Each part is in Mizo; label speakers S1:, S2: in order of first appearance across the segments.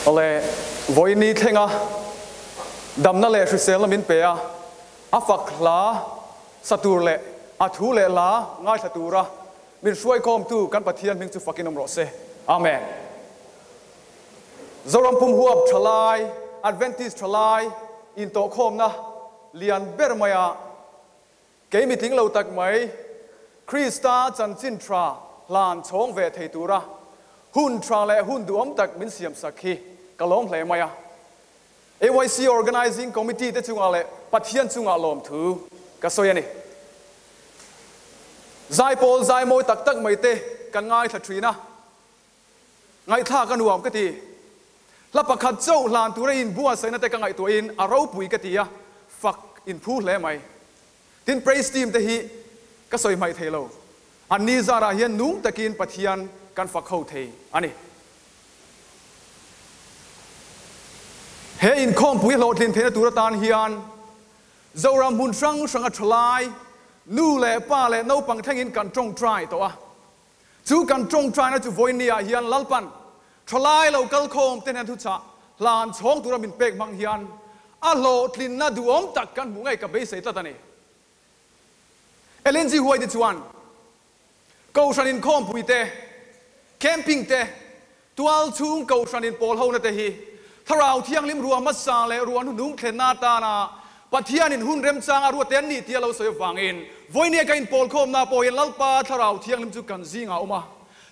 S1: Awle, vawiini thlenga damna leh hriselna min pe a, a fak hla sa tur leh a thu leh hla ngaithla tura min hruaikhawmtu kan Pathian hming chu fakin awm rawh se. Amen. Zoram pum huap thalai, Adventist thalai intawhkhawmna lian ber maia Kei mitling lo tak mai, Krista chanchin tha hlan chhawng ve thei tura hun tha leh hun duhawm tak min siamsak hi ka lawm hle mai a. AYC Organising Committee te chungah leh Pathian chungah lawmthu ka sawi a ni. Zaipawl zai mawi tak tak mai te kan ngaithla thin a, ngaihthlak a nuam ka ti. Hla pakhat chauh hlan tura inbuatsaihna te ka ngaihtuahin a ropui ka ti a, fak inphu hle mai. Tin, praise team te hi ka sawi hmaih thei lo. Anni zarah hian nung takin Pathian kan fak ho thei a ni. He inkhawmpui hlawhtlin theihna tur atan hian Zoram hmun hrang hranga thalai, nu leh pa leh naupang thlengin kan tawngtai tawh a. Chu kan tawngtaina chu vawiin ah hian Lalpan thalai lo kal khawm te hnen thuchah hlan chhawng tura min pek hmang hian a hlawhtlinna duhawm tak kan hmuh ngei ka beisei tlat a ni. Ellen G. White chuan Kohhran inkhawmpui te, camping te, tual chhung Kohhran inpawl hona te hi Thlarau Thianghlim ruah hmasa leh ruah hnuhnung thlenna atana Pathianin hun remchang a ruat te an ni tih a lo sawi avangin vawinia ka inpawl khawmna pawh hian Lalpa Thlarau Thianghlim chu kan zingah a awm a.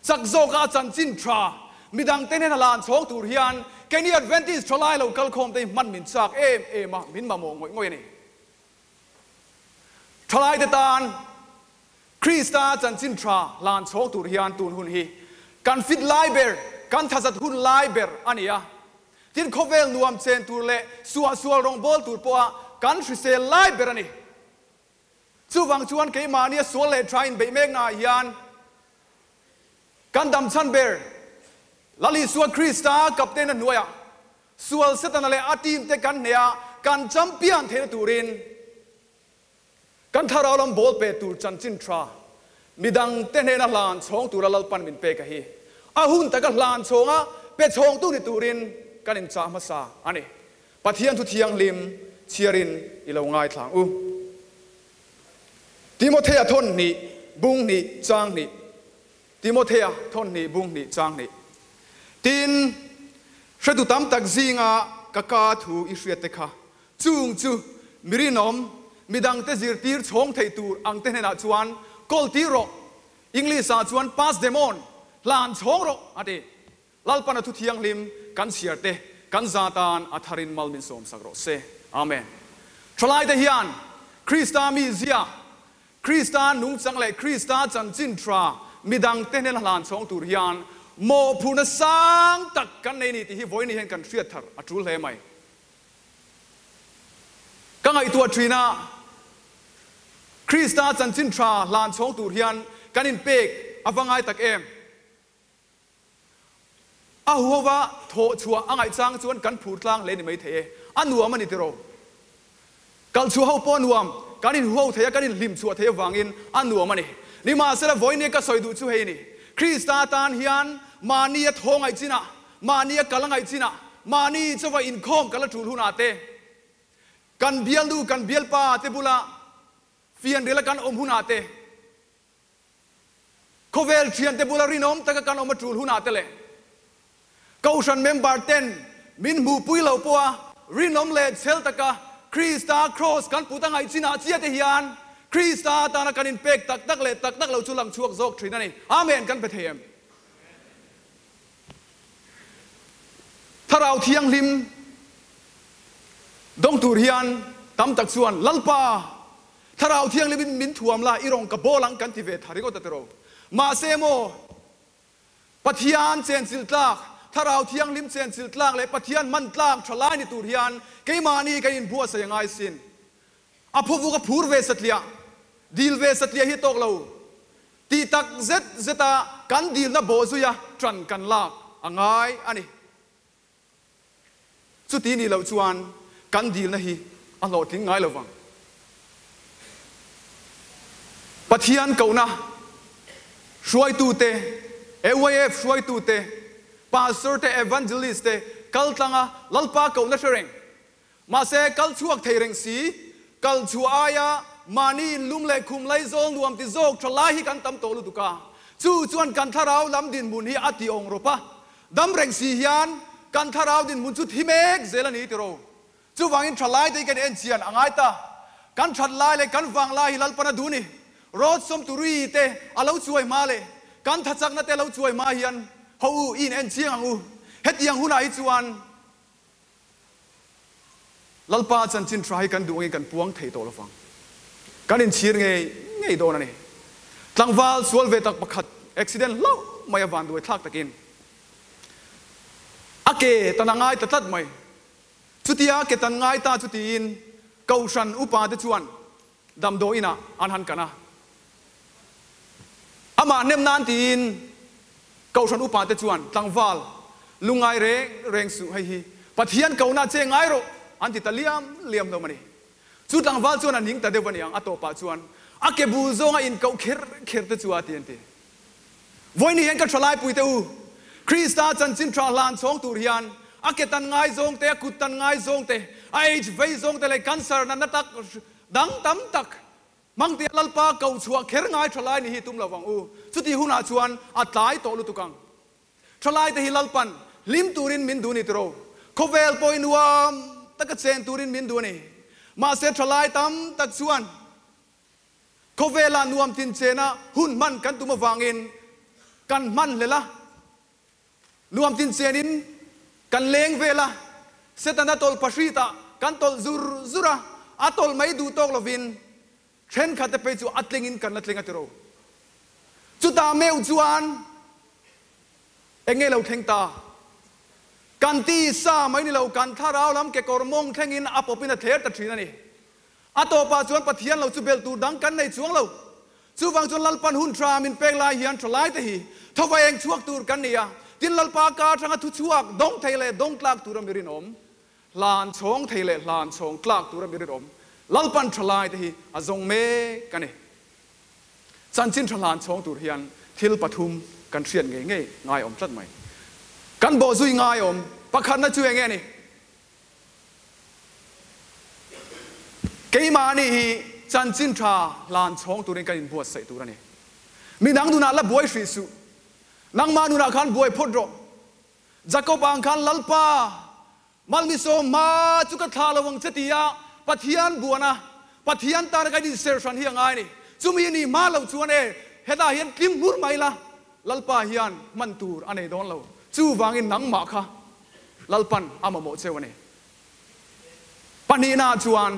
S1: Chak zawka a chanchin tha midangte hnena lan chhawng tur hian keini Adventist thalai lo kal khawmte hi hman min chak em em a, min mamawh ngawih ngawih a ni. Thalaite tan Krista chanchin tha hlan chhawng tur hian tun hun hi kan fit lai ber, kan thazat hun lai ber a ni a. Tin, khawvel nuam chen tur leh suahsual rawngbâwl tur pawha kan hrisel lai ber a ni. Chuvang chuan keimahnia sual leh tha inbeih meknaah hian kan damchhan ber Lal Isua Krista kaptena hnuaiah sual Setana leh a team te kan hneh a, kan champion theihna turin kan thlarau lam ball pe tur chanchin tha Midang te hnena hlan chhawng tura Lalpan min pek a hi. A hun taka hlan chhawnga pe chhawngtu ni turin kan inchah hmasa a ni. Pathian thu thianghlim chhiarin i lo ngaithla ang u. Timothea thawn hnih bung hnih chang hnih Timothea thawn hnih bung hnih chang hnih Tin, hretu tam tak zinga ka ka thu i hriat te kha Chung chu mi rinawm, midangte zirtir chhawng thei tur angte hnenah chuan kawl tir rawh, English-ah chuan pass them on, hlan chhawng rawh, a ti. Lalpan a thu thianghlim kan chhiar te, kan za tan a tharin mal min sawmsak rawh se. Amen. Thalaite hian Krista mizia, Krista nungchang leh Krista chanchin tha midangte hnena hlan chhawng tur hian mawhphurhna sang tak kan nei ni tih hi vawiin hian kan hriat thar a tul hle mai. Ka ngaihtuah thin a, Krista chanchin tha hlan chhawng tur hian kan inpek a va ngai tak em? A huhova thawh chhuah a ngaih chang chuan kan phur tlang hle ni mai thei e, a nuam a ni tiraw? Kal chhuah ho pawh a nuam, kan inhuho thei a, kan inhlim chhuah thei avangin a nuam a ni. Nimahsela, vawinia ka sawi duh chu hei a ni, Krista tan hian mahni a thaw ngaih chinah, mahni a kal a ngaih chinah, mahni chauha inkhawm kal a tul hunah te, kan bialnu, kan bialpa te bula fianriala kan awm hunah te, Khawvel thiante bula rinawm taka kan awm a tul hunah te leh Kohhran member ten min hmuhpui loh pawha rinawm leh chhel taka Krista Kraws kan put a ngaih chinah chiah te hian Krista atana kan inpek tak tak leh tak tak lo chu lang chhuak zawk thin a ni. Amen kan pe thei em? Thlarau Thianghlim dawng tur hian tam tak chuan Lalpa Thlarau Thianghlimin min thuam la, i rawn ka bawl ang kan ti ve tha ringawt a tiraw. Mahse maw, Pathian chenchilh tlak, Thlarau Thianghlim chenchilh tlak leh Pathian hman tlak tha lai ni tur hian keimahni kan inbuatsaih a ngai sin. A phawvuk a phur ve satliah, dil ve satliah hi tawk lo. Tih tak zet zeta kan dilna bawhzuia ṭan kan lak a ngai a ni. Chuti nih loh chuan kan dilna hi a hlawhtling ngai lo vang. Pathian kohna hruaitute, AYF hruaitute, Pastor te, Evangelist te kal tlanga Lalpa kohna hre reng. Mahse kal chhuak thei reng si, kal chhuah aia mahni inlum leh khum laizawl nuam ti zawk tha lai hi kan tam tawh lutuk a. Chu chuan kan thlarau lam dinhmun hi a ti awng rawp a. Dam reng si hian kan thlarau dinhmun chu thi mek zel a ni tiraw? Chuvangin tha lai te hi kan en chian a ngai ta. Kan that lai leh kan vang lai hi Lalpan a duh ni. Rawt sawmturi te a lo chuai hma leh kan thachakna te a lo chuai hma hian ho u i in en chiang ang u. Hetiang hunah hi chuan Lalpa chanchin tha hi kan duh angin kan puang thei tawh lovang. Kan inchhir ngei ngei dawn a ni. Tlangval sual ve tak pakhat accident hlauh mai a vanduai thlak takin a ke tan a ngai ta tlat mai. Chutia ke tan ngai ta chu tiin Kohhran upa te chuan damdawi inah an han kan a. Amah hnem nan tiin Kohhran upa te chuan tlangval lungngai reng reng suh hei hi Pathian kohna che ngai rawh an ti ta liam liam hlawm a ni. Chu tlangval chuan a ning ta deuh a niang a tawpah chuan a ke bul zawnga inkoh kher kher te chu a ti an ti. Vawiin hian ka thalaipui te u, Krista chanchin tha hlan chhawng tur hian a ke tan ngai zawng te, a kut tan ngai zawng te, a age vei zawng te leh cancer natna tak dang tam tak hmangtia Lalpa ko chhuah kher ngai thalai ni hi tum lo vang u. Chutih hunah chuan a tlai tawh lutuk ang. Thalai te hi Lalpan hlim turin min duh ni tiraw? Khawvel pawhin nuam taka chen turin min duh a ni. Mahse thalai tam tak chuan Khawvela nuam tin chena hun hman kan tum avangin kan hman hlel a, nuam tin chenin kan leng vel a, Setana tawlh pahritah kan tawlh zur zur a, a tawlh mai duh tawk lovin thenkhat te phei chu a tlingin kan la tling a ti ro. Chutah meuh chuan eng nge lo thleng ta? Kan tisa mai ni lo, kan thlarau lam kekawr mawng thlengin a pawpin a thler ta thin a ni. A tawpah chuan Pathian lo chu belh tur dang kan nei chuang lo. Chuvang chuan Lalpan hun tha min pek lai hian tha lai te hi thawva eng chhuak tur kan ni a, tin Lalpa ka atanga thu chhuak dawng thei leh dawng tlak tura mi rinawm, hlan chhawng thei leh hlan chhawng tlak tura mi rinawm Lalpan tha lai te hi a zawng mek a ni. Chanchin tha hlan chhawng tur hian thil pathum kan hriat ngei ngei ngai awm tlat mai. Kan bawhzui ngai awm pakhatna chu enge ni? Keimahni hi chanchin tha hlan chhawng turin kan inbuatsaih tur a ni. Midang nunah la buai hrih suh. Nangmah nunah khan buai phawt rawh. Jakob ang khan Lalpa, Malmisawm hma chu ka thlah lo ang che tia Pathian buana Pathian tana ka inser hran hi a ngai a ni. Chumi ni hma lo chuan e, hetah hian tling hmur mai la, Lalpa hian hman tur a nei dawn lo. Chuvangin nangmah kha Lalpan a mamawh cheu a ni. Pahnihnaah chuan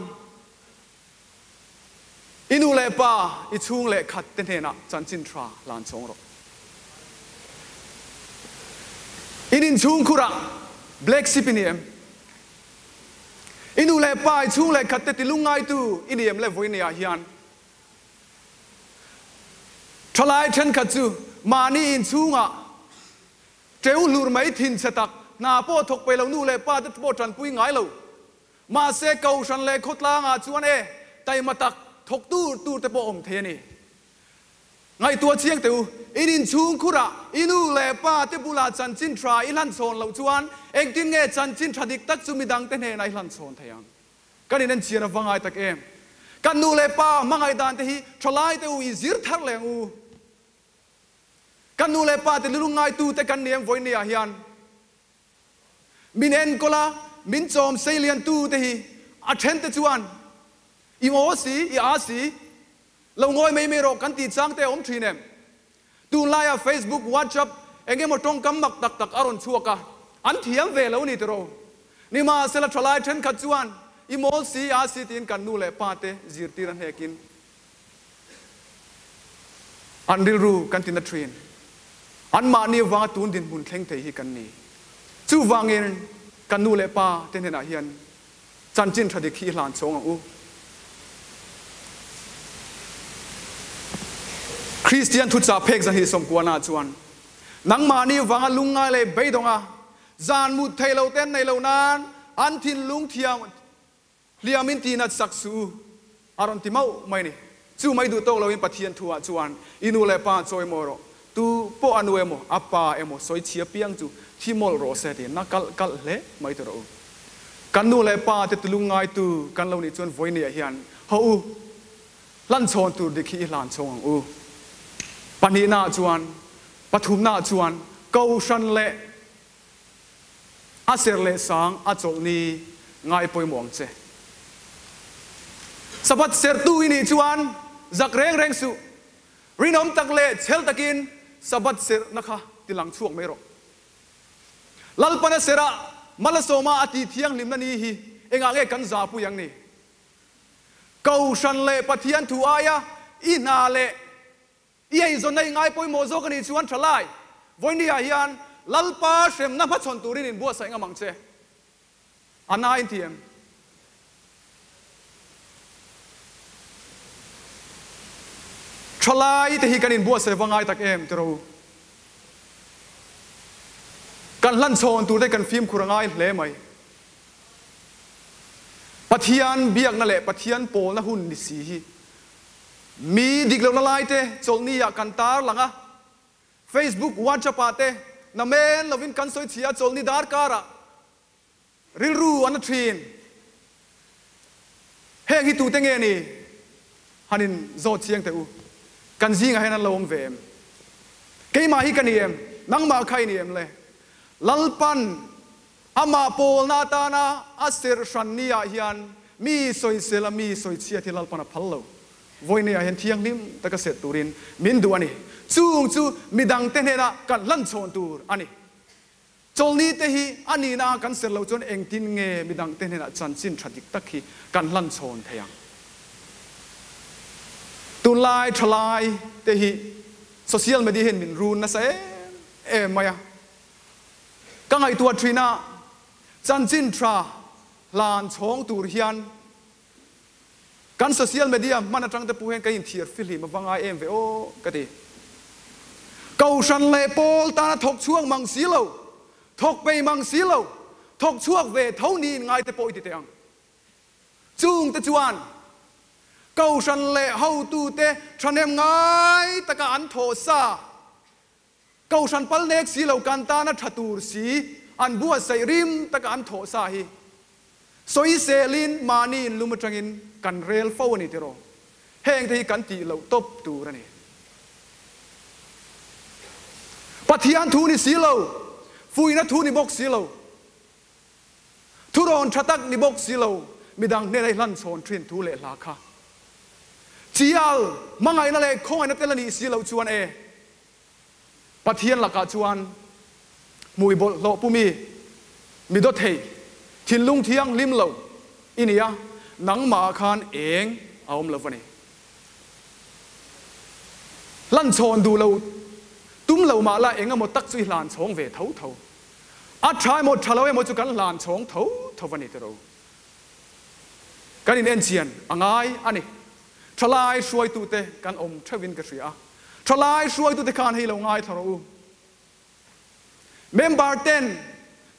S1: i nu leh pa, i chhung leh khat te hnenah chanchin tha hlan chhawng rawh. In inchhung khurah Black Sheep i ni em? I nu leh pa, i chhung leh khat te tilungngaitu i ni em le vawinia hian? Thalai thenkhat chu mahni inchhungah teu hlur mai thin chhe tak, hna pawh thawk peih lo nu leh pa te pawh tanpui ngai lo. Mahse, Kohhran leh khawtlangah chuan e, taima tak thawk tur tur te pawh awm thei a ni. Ngaihtuah chiang teh u, in inchhung khurah i nu leh pa te bulah chanchin tha i hlan chhawn loh chuan engtin nge chanchin tha dik tak chu midang te hnenah i hlan chhawn thei ang? Kan in enchian a va ngai tak em? Kan nu leh pa hmangaih dan te hi thalai te u i zir thar leh ang u. Kan nu leh pa te lulung ngaitu te kan ni em vawinia hian? Min enkawl a, min chawm seilian tu te hi a then te chuan i aw si, i a si, lo ngawi mai mai rawh kan tih chang te a awm thin em? Tunlaiah Facebook, WhatsApp eng emaw tawngkam mak tak tak a rawn chhuak a, an thiam ve lo ni tiraw? Nimahsela thalai thenkhat chuan i mawl si, i a si tiin kan nu leh pa te zirtir a hnekin An rilru kan ti na thin. Anmahni avanga tun dinhmun thleng thei hi kan ni. Chuvangin kan nu leh pa te hnenah hian chanchin tha dik hi i hlan chhawng ang u. Kristian thuchah phek zahnih sawmkuana chuan, Nangmahni avanga lungngai leh beidawnga zan mut thei lo ten nei lo nan an thinlung thiam Hliam in ti nat sak suh u, a rawn ti mauh mai ni. Chu mai duh tawk loin Pathian thu ah chuan i nu leh pa chawi maw rawh, tu pawh a nu emaw a pa emaw sawi chhia piang chu thi mawlh rawh se tiin na kalh kalh hle mai ti rawh u. Kan nu leh pa te tulung ngaitu kan lo nih chuan vawinia hian haw u, hlanchhawn tur dik hi i hlan chhawng ang u. Pahnihna ah chuan, pathumna ah chuan Kohhran leh A ser leh sang a chawlh ni ngai pawimawh ang che. Sabbath sertu i nih chuan zak reng reng suh. Rinawm tak leh chhel takin Sabbath serhna kha ti lang chhuak mai rawh. Lalpana serah Malasawma a tih thianghlimna ni hi engah nge kan zahpui ang ni? Kohhran leh Pathian thu aia i hna leh I eizawnna i ngai pawimawh zawk a nih chuan tha lai, Vawinia hian Lalpa hremna hmachhawn turin inbuatsaih ngam ang che. A na in ti em? Tha lai te hi kan inbuatsaih va ngai tak em tiraw u? Kan hlanchhawn tur te kan fimkhur a ngai hle mai. Pathian biakna leh Pathian pawlna hun ni si hi Mi dik lohna lai te chawlhni ah kan tar lang a, Facebook, WhatsApp ah te na men lovin kan sawi chhia chawlhni darkar ah rilru an la thin. Heng hi tute nge ni? Han in zawt chiang teh u. Kan zingah hian an lo awm ve em? Keimah hi ka ni em? Nangmah kha i ni em le? Lalpan Amah pawlna atana a serh hran ni ah hian mi sawisel a mi sawichhiat hi Lalpan a phal lo. Vawiinei ah hian thianghlim taka serh turin min duh a ni. Chung chu midangte hnenah kan hlanchhawn tur a ni. Chawlhni te hi a nihna ah kan serh loh chuan engtin nge midangte hnenah chanchin tha dik tak hi kan hlanchhawn thei ang? Tunlai thalai te hi social media hian min run nasa em em mai a. Ka ngaihtuah thin a, chanchin tha hlan chhawng tur hian kan social media hman atang te pawh hian kan inthiar fihlim a va ngai em ve aw ka ti. Kohhran leh pawl tana thawk chhuak mang si lo, thawk pei mang si lo, thawk chhuak ve tho niin ngai te pawh i ti teh ang. Chung te chuan. Kohhran leh hotute thahnem ngai taka an thawh sa, Kohhran pal nek si lo kan tana tha tur si an buatsaih rim taka an thawh sa hi sawiselin mahni inlum atangin kan rel fo a ni tiraw? Hengte hi kan tih loh tawp tur a ni. Pathian thu ni si lo, fuihna thu ni bawk si lo, Thurawn tha tak ni bawk si lo, midang hnena i hlan chhawn thin thu leh hla kha. Chial, hmangaihna leh khawngaihna tel a nih si loh chuan e, Pathian lakah chuan hmui bawlhhlawh pumi, mi dawthei, thinlung thianghlim lo i ni a, nangmahah khan eng a awm lo va ni. Hlan chhawn duh lo tum lo mah la eng emaw tak chu i hlan chhawng ve tho tho. A tha emaw tha lo emaw chu kan hlan chhawng tho tho a ni tiro. Kan in enchian a ngai a ni. Thalai hruaitute kan awm theuhin ka hria a. Thalai hruaitute khan hei lo ngaithla rawh u. Member ten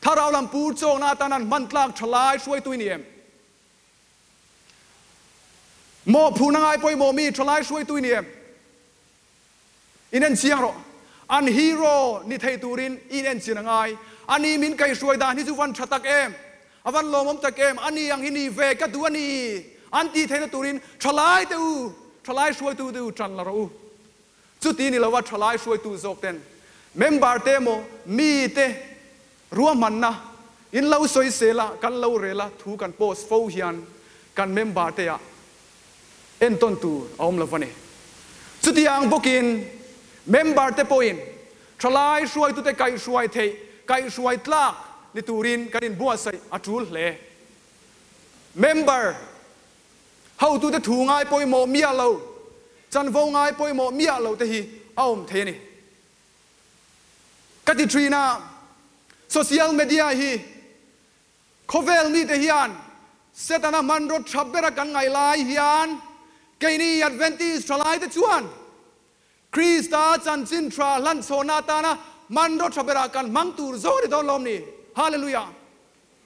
S1: thlarau lam pur chawkna atan an hman tlak thalai hruaitu i ni em? Mawhphurhna ngai pawimawh mi thalai hruaitu i ni em? In en chiang rawh. An hero ni thei turin i in en chian a ngai. A ni min kaihhruai dan hi chu van tha tak em? A van lawmawm tak em? A ni ang hi ni ve ka duh a ni. An tih theihna turin thalai te u, thalai hruaitu te u tan la rawh u. Chuti ni lova thalai hruaitu zawk ten member te emaw mi te ruahmanna in lo sawi sel a, kan lo rel a, thu kan post fo hian kan member te ah entawn tur a awm lo va ni. Chutiang bawkin member te pawhin thalai hruaitute kaihhruai theih, kaihhruai tlak ni turin kan inbuatsaih a tul hle. Member hotute thu ngai pawimawh miah lo, chanvo ngai pawimawh miah lo te hi a awm thei a ni. Ka ti thin a, social media hi Khawvel mite hian Setana hmanraw tha bera kan ngaih lai hian keini Adventist thalaite chuan Krista chanchin tha hlanchhawnna atana hmanraw tha berah kan hmang tur zawk a ni dawn lawm ni? Hallelujah!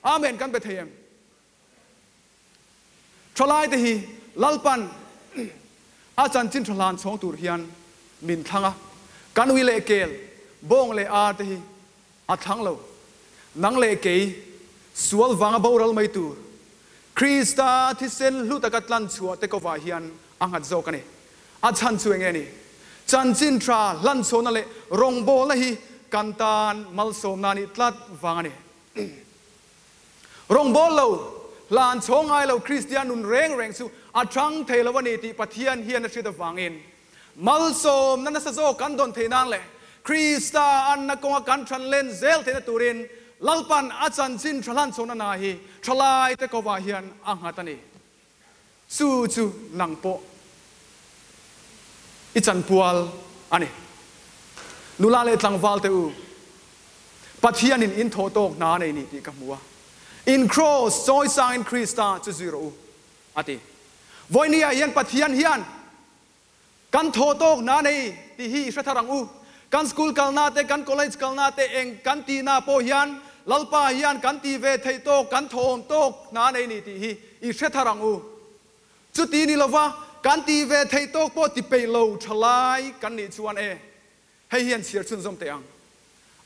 S1: Amen kan be thei em? Thalaite hi Lalpan a chanchin tha hlanchhawng tur hian min thlang a, kan ui leh kel, bawng leh ar te hi A thlang lo. Nang leh kei, sual vanga boral mai tur, Krista thisen hlu taka tlan chhuah te kovah hian a nghat zawk a ni. A chhan chu enge ni? Chanchin tha hlanchhuahna leh rawngbawlna hi kan tan malsawmna a nih tlat vang a ni. Rawngbâwl lo, hlan chhawng ngai lo Kristian nun reng reng chu a chang thei lo a ni tih Pathian hian a hriat avangin malsawmna nasa zawk kan dawn theih nan leh Krista anna kawnga kan than len zel theihna turin Lalpan a chanchin tha hlan chhawna hna hi thalaite kovah hian a nghat a ni. Chu chu nang pawh i chanpual a ni. Nula leh tlangval te u, Pathianin in thawh tawk hna a nei ni tih ka hmu a. In kraws chawisangin Krista chu zui rawh u, a ti. Vawinia hian Pathian hian Kan thaw tawk hna nei tih hi i hre thar ang u. Kan school kalna te, kan college kalna te eng kan tihna pawh hian Lalpa hian kan ti ve theih tawk, kan thawhawm tawk hna nei ni tih hi i hre thar ang u. Chuti ni lova kan ti ve theih tawk pawh ti peih lo tha lai kan nih chuan e, hei hian chhiar chhunzawm teh ang.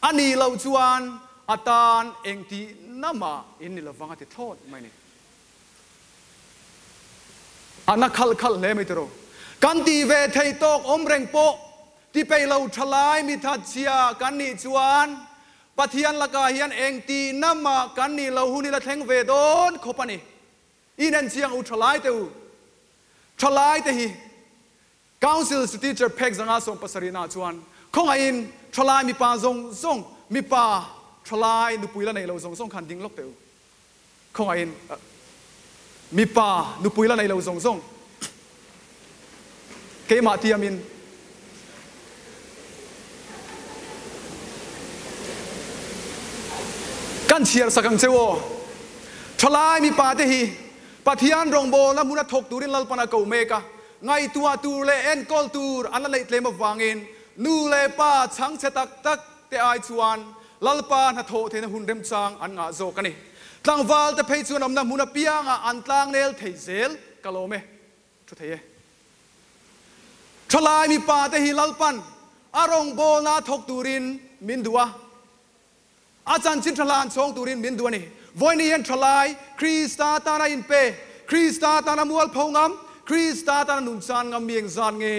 S1: A nih loh chuan a tan eng tih na mah in ni lovang a ti thlawt mai ni. A na khalh khalh hle mai tiraw. Kan tih ve theih tawk awm reng pawh ti peih lo tha lai mi that chhia kan nih chuan Pathian lakah hian eng tih na mah kan nih lo hun hi la thleng ve dawn khawp a ni. In en chiang u tha lai te u. Tha lai te hi Council to teacher phek zanga 70 naah chuan khawngaihin thalai mipa zawng zawng, mipa thalai nupui la nei lo zawng zawng khan ding lawk teh u. Khawngaihin mipa nupui la nei lo zawng zawng keimah tiamin kan chhiar sak ang che u aw. Thalai mipa te hi Pathian rawngbawlna hmuna thawk turin Lalpan a ko mek a, ngaihtuah tur leh enkawl tur an la neih tlem avangin nu leh pa chhangchhe tak tak te ai chuan Lalpa hnathawh theihna hun remchang an ngah zawk a ni. Tlangval te phei chuan awmna hmun apiangah an tlangnel thei zel ka lawm e. Thu thei e. Thalai mipa te hi Lalpan a rawngbawlna thawk turin min duh a, a chanchin tha hlan chhawng turin min duh a ni. Vawiin hian thalai Krista tana inpe, Krista tana mualpho ngam, Krista tana nunchan ngam mi engzat nge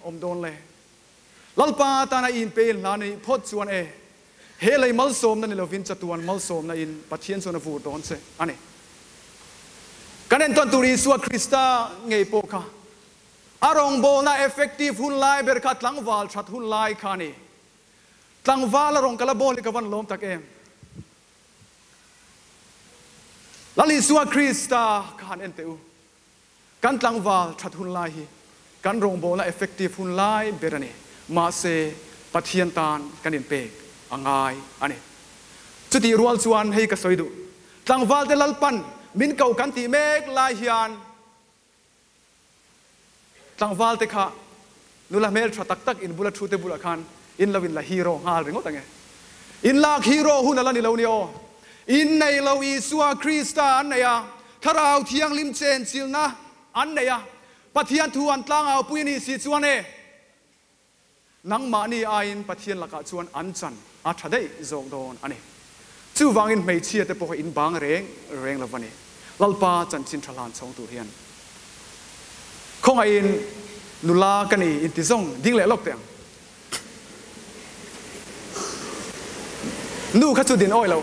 S1: awm dawn le? Lalpa tana i inpe in hla neih phawt chuan e, he lei malsawmna ni lovin chatuan malsawmna in Pathian chuan a vur dawn che a ni. Kan entawn tur Isua Krista ngei pawh kha a rawngbawlna effective hun lai ber kha tlangval that hun lai kha a ni. Tlangval a rawn kal a bawl hi ka van lawm tak em. Lal Isua Krista kha han en teh u. Kan tlangval that hun lai hi kan rawngbawlna effective hun lai ber a ni. Mahse, Pathian tan kan inpek a ngai a ni. Chutih rual chuan hei ka sawi duh, tlangvalte Lalpan min ko kan tih mek lai hian tlangvalte kha nula hmel tha tak tak in bula thu te bulah khan in lo in la hero nghal ringawt ang e. In lak hero hun a la ni lo nia aw. In nei lo Isua Krista an nei a, Thlarau Thianghlim chen chilna an nei a, Pathian thu an tlangaupui a nih si chuan e, nangmahni aiin Pathian lakah chuan an chan a tha daih zawk dawn a ni. Chuvangin hmeichhia te pawh hi in bang reng reng lo va ni. Lalpa chanchin tha hlan chhawng tur hian khawngaihin nula ka ni inti zawng ding leh lawk teh ang. Nu kha chu din awi lo.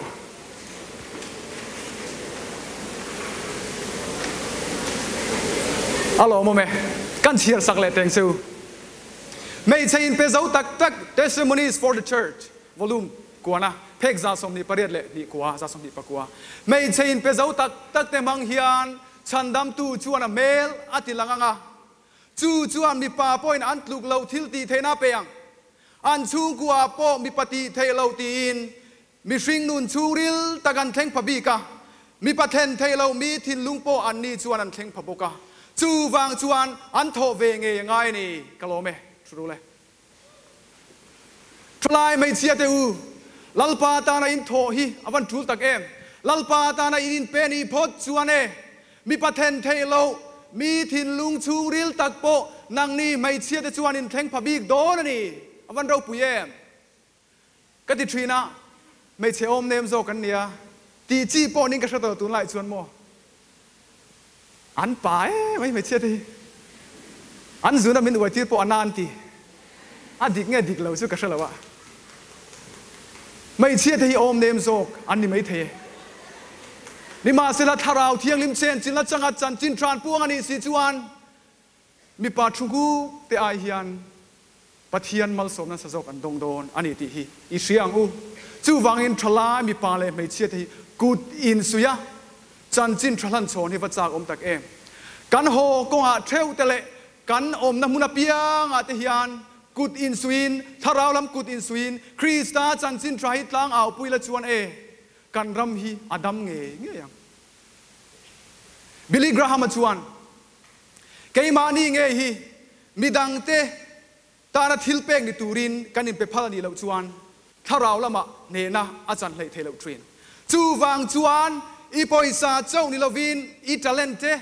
S1: A lawmawm e. Kan chhiar sak leh teng che u. Hmeichhe in pe zo tak tak Testimonies for the Church Volume kuana phek 28 2 24. Hmeichhe in pe zo tak tak te hmang hian chhandamtu chuan a hmel a ti lang ang a. Chu chuan mipa pawhin an tluk loh thil tih theihna a pe ang. An chhungkua pawh mipa tih theih loh tiin mihring nun chhungril tak an thleng pha bik a, mipa thlen theih loh mi thinlung pawh anni chuan an thleng pha bawk a. Chuvang chuan an thawh ve ngei a ngai a ni. Ka lawm e. Thu le. Thalai hmeichhia te u, Lalpa tana in thawh hi a van tul tak em? Lalpa tana in inpe nih phawt chuan e, mipa then theih loh, mi thinlung chhungril tak pawh nangni hmeichhia te chuan in thleng pha bik dawn a ni. A van ropui em? Ka ti thin a, hmeichhe awm nem zawk an nia, tih chi pawh ning ka hre tawh tunlai chuan maw? An pa em mai hmeichhia te hi. An zuna min uai tir pawh a na an ti. A dik nge dik lo chu ka hre lo a. Hmeichhia te hi awm nem zawk an ni maithei e. Nimahsela Thlarau Thianghlim chen chilna changa chanchin tran puang a nih si chuan mipa thu nguk te ai hian Pathian malsawmna nasa zawk an dawng dawn a ni tih hi i hria ang u. Chuvangin thalai mipa leh hmeichhia te hi kut insuih a, chanchin tha hlan chhawn hi va chak awm tak em. Kan haw kawngah theuh te leh kan awmna hmun apiangah te hian kut insuihin, thlarau lam kut insuihin Krista chanchin tha hi tlang aupui la chuan e, kan ram hi a dam ngei ngei ang. Billy Graham-a chuan, Keimahni ngei hi midangte tana thil pek ni turin kan inpe phal a nih loh chuan thlarau lamah hnehna a chan hleih theih loh thin. Chuvang chuan i pawisa chauh ni lovin i talent te,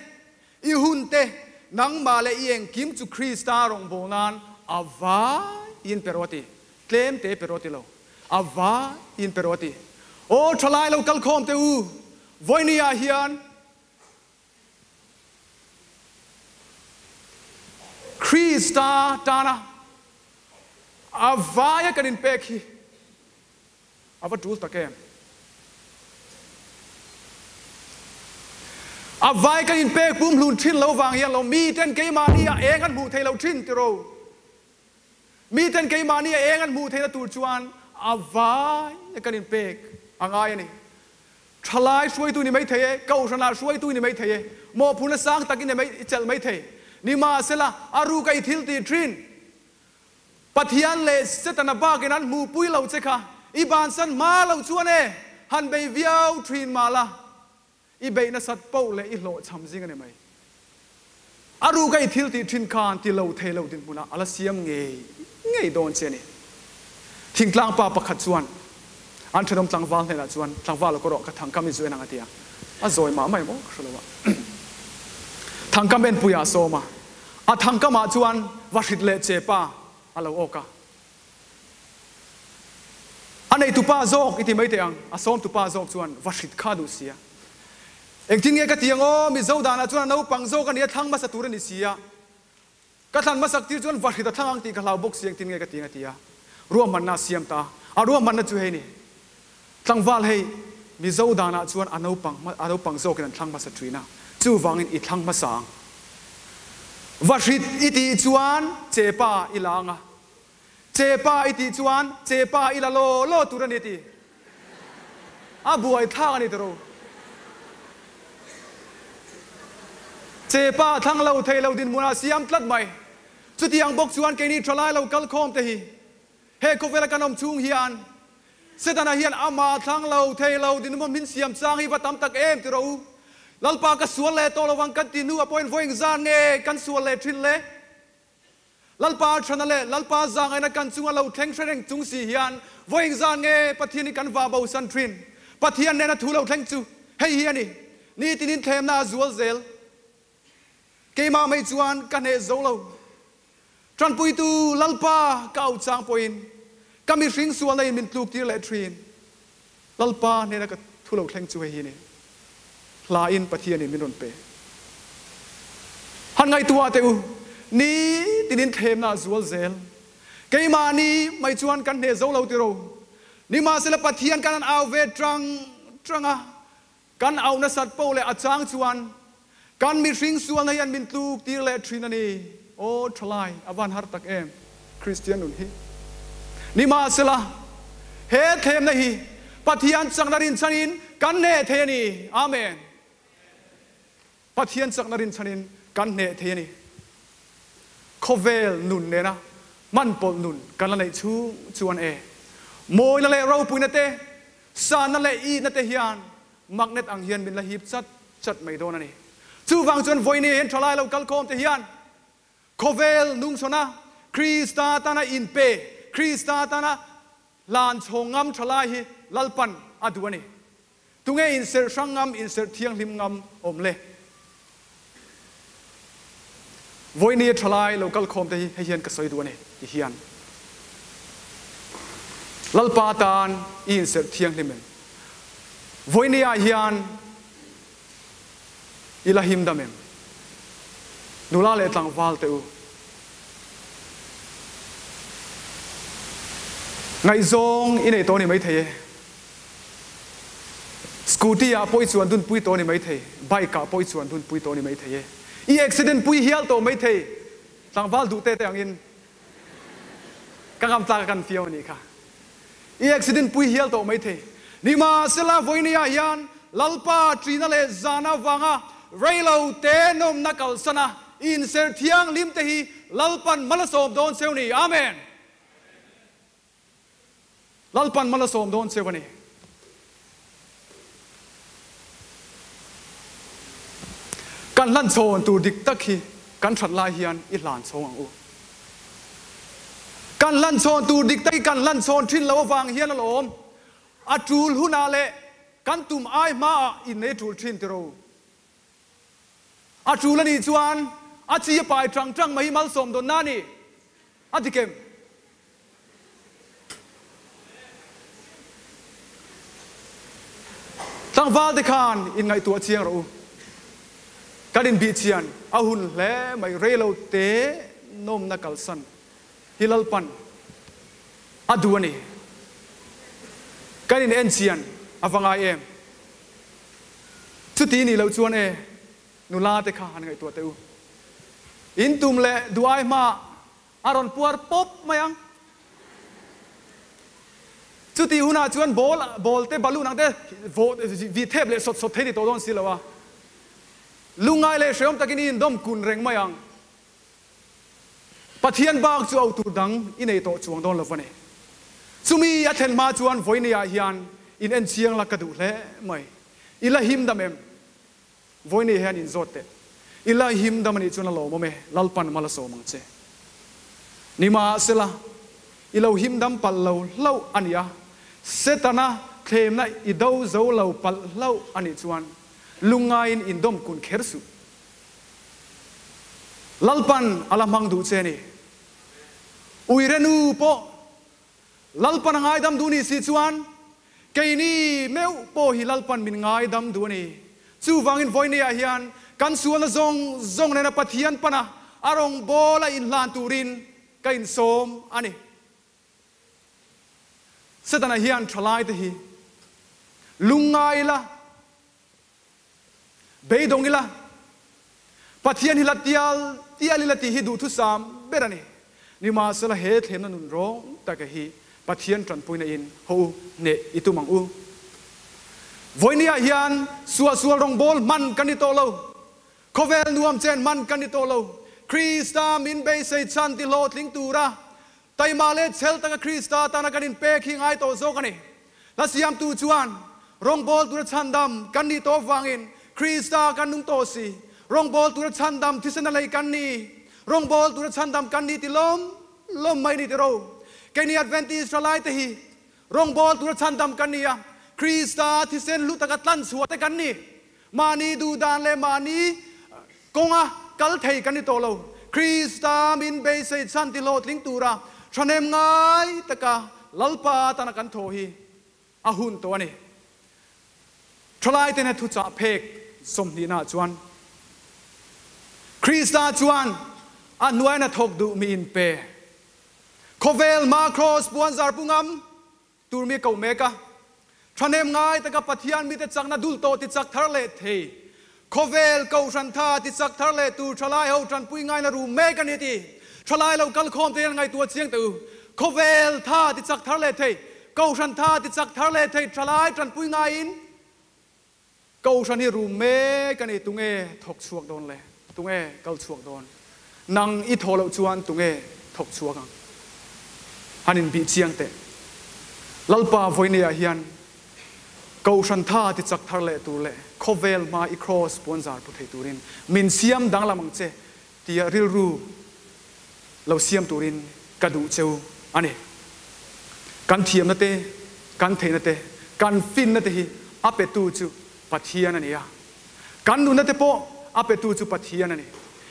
S1: i hun te, nangmah leh i engkim chu Krista rawngbâwl nan a vai in pe rawh a ti. Tlem te pe rawh a ti lo, a vai in pe rawh a ti. Aw thalai lo kalkhawm teh u, vawinia hian Krista tana a vaia kan inpek hi a va tul tak em? A vai kan inpek pumhlun thin lo vang hian lo miten keimahni a eng an hmuh thei lo thin tiraw? Miten keimahni a eng an hmuh theihna tur chuan a vaia kan inpek a ngai a ni. Thalai hruaitu ni maithei e, Kohhranah hruaitu ni maithei e, mawhphurhna sang tak i nei i chelh maithei. Nimahsela, a ruka i thil tih thin Pathian leh Setana bakin an hmuhpui lo che kha i bansan hma lo chuan e, han bei viau thin mah la, i beih nasat poh leh i hlawhchham zing a ni mai. A ruka i thil tih thin khan ti lo thei lo dinhmunah a la siam ngei ngei dawn che a ni. Thingtlang pa pakhat chuan an thenawm tlangval hnenah chuan, Tlangval aw ka rawh, ka thangkam i zuen ang a ti a. A zawi mah mai maw ka hre lo a. Thangkam enpuiah a sawm a. A thangkamah chuan vahrit leh chepa a lo awk a. A neitupa zawk i ti mai teh ang, a sawmtupa zawk chuan vahrit kha a duh sia. Engtin nge ka ti ang aw, Mizo danah chuan a naupang zawk a nia thlang hmasa tur a ni sia. Ka thlan hmasak tir chuan vahrit a thlang ang tih ka hlau bawk si engtin nge ka ti ang a ti a. Ruahmanna a siam ta a, a ruahmanna chu hei ni. Tlangval hei Mizo danah chuan a naupang a naupang zawkin an thlang hmasa thin a, chuvangin i thlang hmasa ang. Vahrit i tih chuan chepa i la ang a, chepa i tih chuan chepa i la law law tur a ni ti. A buai thlak a ni tawh. Chepa thlang lo thei lo dinhmunah siam tlat mai. Chutiang bawk chuan keini thalai lo kal khawm te hi he khawvela kan awm chhung hian Setana hian amah thlang lo thei lo dinhmun hmin siam chang hi va tam tak em ti rawh u. Lalpa ka sual leh tawh lovang kan ti hnu a pawhin vawiin zan nge kan sual leh thin le? Lalpa thana leh Lalpa zangaina kan chunga lo thleng hre reng chung si hian vawiin zan nge Pathian hi kan va bosan thin? Pathian nena thu lo thleng chu hei hi a ni, Nitinin thlemna a zual zel. Keimah mai chuan ka hneh zo lo. Tanpuitu Lalpa ka auh chang pawhin ka mihring sualna in min tluk tir leh thin. Lalpa hnena ka thu lo thleng chu hei hi ni. Hla in Pathian in min rawn pe. Han ngaihtuah teh u, nitinin thlemna a zual zel. Keimahni mai chuan kan hneh zo lo tiro. Nimahsela Pathian kan han au ve tang tang a, Kan auh nasat poh leh a chang chuan kan mihring sualna hian min tluk tir leh thin a ni. Aw thalai, a van har tak em Kristian nun hi. Nimahsela, he thlemna hi Pathian chakna rinchhanin kan hneh thei a ni. Amen. Pathian chakna rinchhanin kan hneh thei a ni. Khawvel nun nena hmanpawlh nun kan la neih chhung chuan e, mawina leh ropuina te, sanna leh ihna te hian magnet ang hian min la hip chat chat mai dawn a ni. Chuvang chuan vawiin hian thalai lo kalkhawm te hian khawvel nungchhawna Krista tana inpe, Krista tana hlanchhawng ngam thalai hi Lalpan a duh a ni. Tunge inserh hrang ngam, inserh thianghlim ngam awm le? Vawinia thalai lo kal khawm te hi hei hian ka sawi duh a ni ti hian Lalpa tan i inserh thianghlim em? Vawinia hian i la him dam em? Nula leh tlangval te u, ngaihzawng i nei tawh a ni maithei e. Scooty ah pawh i chuan dun pui tawh a ni maithei, bike ah pawh i chuan dun pui tawh a ni maithei e. I accident pui hial tawh maithei, tlangval duh te te angin ka ngam tlak a kan fiam a nih kha. I accident pui hial tawh maithei. Nimahsela vawiinei ah hian Lalpa ṭihna leh zahna avanga reilo te nawmna kalsana i inserh thianghlim te hi Lalpan mal a sawm dawn cheu ni. Amen. Lalpan mal a sawm dawn cheu a ni. Kan hlan chhawn tur dik tak hi kan that lai hian i hlan chhawng ang u. Kan hlan chhawn tur dik tak hi kan hlan chhawn thin lo avang hian alawm a tul hunah leh kan tum ai hmaah innei tul thin tiro. A tul a nih chuan a chi a pai tang tang mai hi malsawm dawn na a ni. A dik em? Tlangval te khan inngaihtuah chiang rawh u. Kan inbih chian a hun hle mai reilo te nawmna kalsan hi Lalpan a duh a ni. Kan in en chian a va ngai em? Chuti nih loh chuan e nula te kha han ngaihtuah teh u. In tum leh duh ai hmaah A rawn puar pawp mai ang. Chutih hunah chuan ball, ball te balloon ang te vawh vih thep leh sawt sawt thei ni tawh dawn si lo a. Lungngai leh hrehawm takin i indawm kun reng mai ang. Pathian bak chu auh tur dang i nei tawh chuang dawn lo va ni. Chumi a thlen hma chuan vawinia hian in en chiang la ka duh hle mai. I la him dam em? Vawinia hian in zawt teh. I la him dam anih chuan a lawmawm e, Lalpan mal a sawm ang che. Nimahsela, i lo him dam palh lo hlauh a nia, Setana thlemna i do zo lo palh hlauh a nih chuan lungngaiin indawm kun kher suh. Lalpan a la hmang duh che a ni. Uire nu pawh Lalpan a ngaidam duh ni si chuan keini meuh pawh hi Lalpan min ngaidam duh a ni. Chuvangin vawinia hian kan sualna zawng zawng nena Pathian pana a rawngbawla inhlan turin ka insawm a ni. Setana hian thalaite hi lungngai ila, Beidawng ila, Pathian hi la tial tial ila tih hi duhthusam ber a ni. Nimahsela he thlemna nun rawng taka hi Pathian tanpuina in haw u hneh i tum ang u. Vawinia hian suahsual rawngbâwl hman kan ni tawh lo. Khawvel nuam chen hman kan ni tawh lo. Krista min beisei chhan ti hlawhtling tura Taima leh chhel taka Krista tana kan inpek hi ngai tawh zawk a ni. Hla siamtu chuan, Rawngbâwl tura chhandam kan nih tawh avangin Krista kan nung tawh si. Rawngbâwl tura chhandam thisen a lei kan ni. Rawngbâwl tura chhandam kan ni ti lawm lawm mai ni tiro. Keini Adventist thalaite hi rawngbâwl tura chhandam kan ni a, Krista thisen hlu taka tlan chhuah te kan ni. Mahni duhdan leh mahni kawnga kal thei kan ni tawh lo. Krista min beisei chhan ti hlawhtling tura thahnem ngai taka Lalpa tana kan thaw hi a hun tawh a ni. Thalaitena thuchah phek sawmhnihnaah chuan Krista chuan a hnuaina thawk duh mi inpe. Khawvel hmaa Kraws puanzar pu ngam Tur mi ko mek a, thahnem ngai taka Pathian mite chakna dul tawh ti chak thar leh thei, khawvel kohhran tha ti chak thar leh tur thalai ho tanpui ngaina rum mek a ni ti thalai lo kal khawm te hian ngaihtuah chiang teh u. Khawvel tha ti chak thar leh thei, kohhran tha ti chak thar leh thei thalai tanpui ngaiin Kohhran hi rum mek a ni, tunge thawk chhuak dawn le? Tunge kal chhuak dawn? Nang i thawh loh chuan tunge thawk chhuak ang? Han inbih chiang teh. Lalpa vawineah hian Kohhran tha ti chak thar leh tur leh khawvel hma i kraws puanzar pu thei turin min siam danglam ang che tia rilru lo siam turin ka duh cheu a ni. Kan thiamna te, kan theihna te, kan finna te hi a petu chu Pathian a ni a. Kan nunna te pawh a petu chu Pathian a ni.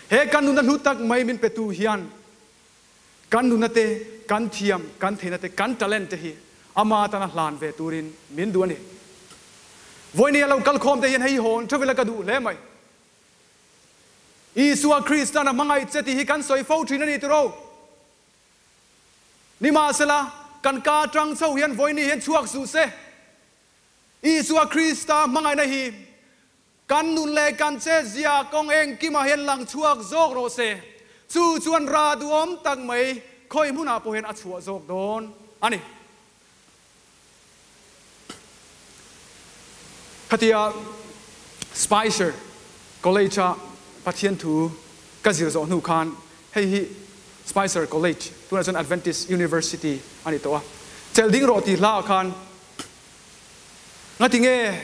S1: He kan nunna hlu tak mai min petu hian kan nunna te, kan thiam, kan theihna te, kan talent te hi ama atana hlan ve turin min duh a ni. Vawinia lo kalkhawm te hian hei hawn theuh ila ka duh hle mai. Isua Krista'n a hmangaih che tih hi kan sawi fo thin a ni tiraw? Nimahsela, kan ka atang chho hian vawiini hian chhuak suh se. Isua Krista hmangaihna hi kan nun leh kan chetzia kawng engkimah hian lang chhuak zawk rawh se. Chu chuan rah duhawm tak mai khawi hmunah pawh hian a chhuah zawk dawn a ni. Khatia Spicer College-a Pathian thu ka zir zawh hnu khan hei hi Spicer College, tunah chuan Adventist University a ni tawh a, chelh ding rawh tih hlaah khan ngatinge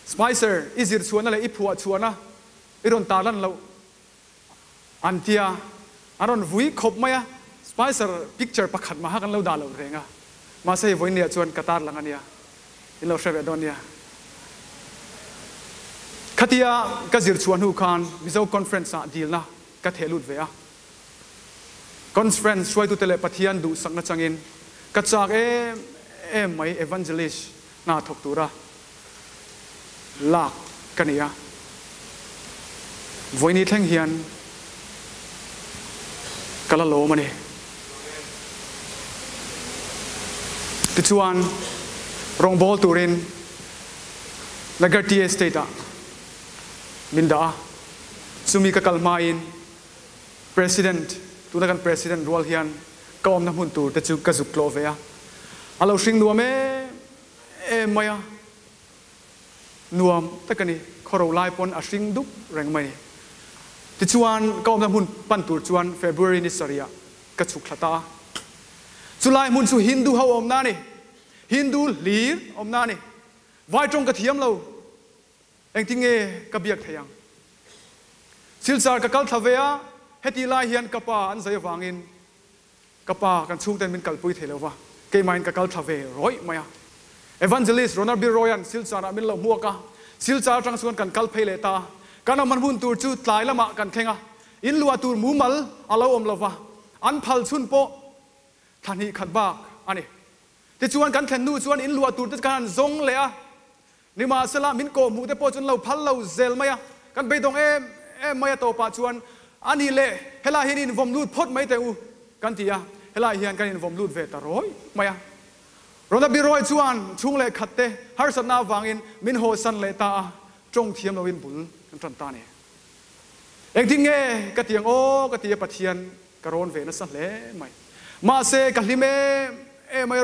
S1: Spicer i zir chhuahna leh i phuah chhuahna i rawn tarlan loh An tia, an rawn vui khawp mai a, Spicer picture pakhat mah kha kan lo dah lo reng a, mahse hei vawiin chuan ka tar lang a nia, in lo hre ve dawn nia. Khatia ka zir chhuah hnu khan Mizo Conference ah dilna ka theh lut ve a, Conference hruaitute leh Pathian duhsakna changin ka chak em em mai Evangelist hna thawk tura lak ka ni a. Vawiini thleng hian ka la lawm a ni. Tichuan, rawngbâwl turin Nagar Tea Estate-ah min dah a. Chumi ka kal hmain President, tuna kan President rual hian ka awmna hmun tur te chu ka zuk tlawh ve a. A lo hring nuam em em mai a, nuam tak a ni. Khawro lai pawn a hring dup reng mai. Tichuan, ka awmna hmun pan tur chuan February ni sarih ah ka chhuk thla ta a. Chulai hmun chu Hindu ho awmna a ni. Hindu hlir awmna a ni. Vai tawng ka thiam lo. Engtin nge ka biak thei ang? Silchar ka kal thla ve a, hetih lai hian ka pa an zai avangin Ka pa, kan chhungten min kalpui thei lo va, keimahin ka kal thla ve rawih mai a. Evangelist Ronald Biroy-a'n Silchar-ah min lo hmuak a, Silchar atang chuan kan kal phei leh ta a. Kan awm hmun tur chu tlai lamah kan thleng a. In luah tur mumal a lo awm lova, an phal chhun pawh thla hnih khat bak a ni. Tichuan kan thlen hnu chuan in luah tur te chu kan han zawng leh a, nimahsela min kawhhmuh te pawh chu an lo phal lo zel mai a, kan beidawng em em mai a tawpah chuan a nih leh helai hian in vawm lut phawt mai teh u kan ti a, helai hian kan in vawm lut ve ta rawi mai a. Rona Biroy chuan chhung leh khat te harsatna avangin min hawsan leh ta a, tawng thiam loin bul kan tan ta a ni. Engtin nge ka ti ang aw ka ti a Pathian ka rawn ve nasa hle mai. Mahse ka hlim em em mai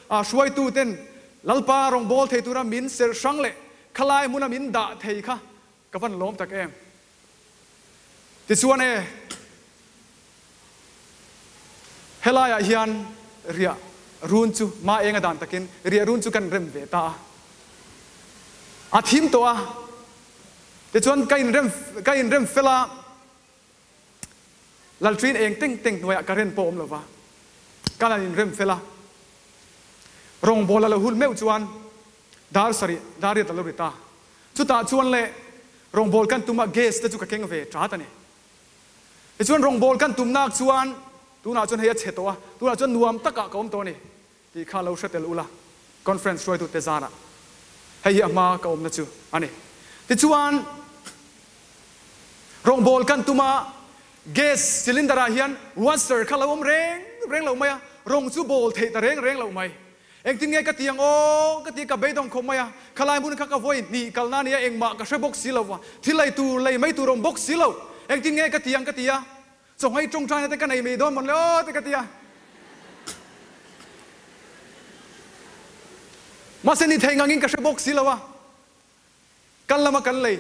S1: a hruaitu ten Lalpa rawngbâwl thei tura min serh hrang leh khalai hmuna min dah thei kha ka van lawm tak em. Tichuan e, helaiah hian riah run chu ma enga dan takin riah run chu kan rem ve ta a. A thim tawh a. Tichuan ka inrem ka inrem fel a, Lalṭin eng teng teng hnuaiah ka ren pawh awm lo va, ka lan inrem fel a. Rawngbâwl a lo hul meuh chuan dar sarih, dar riat a lo ri ta. Chutah chuan le rawngbâwl kan tum a, gas te chu ka keng ve ṭât a ni. Tichuan rawngbâwl kan tum nak chuan tunah chuan hei a chhe tawh a, tunah chuan nuam takah ka awm tawh a ni. Tih kha lo hre tel ula, conference hruaitute zarah hei hi a hma ka awmna chu a ni. Tichuan, rawngbâwl kan tum a, gas cylinder-ah hian washer kha lo awm reng reng lo mai a, rawng chu bâwl theih ta reng reng lo mai. Engtin nge ka ti ang aw? Ka ti ka beidawng khawp mai a, khalai hmun kha ka vawi hnih kalna a nia, engmah ka hre bawk si lo va, thil lei tur lei mai tur awm bawk si lo. Engtin nge ka ti ang ka ti a, Chawnghei tawngtaina te ka nei mai dawn mawn le aw te ka ti a. Mahse ni thei ngangin ka hre bawk si lo a, kan lama kan lei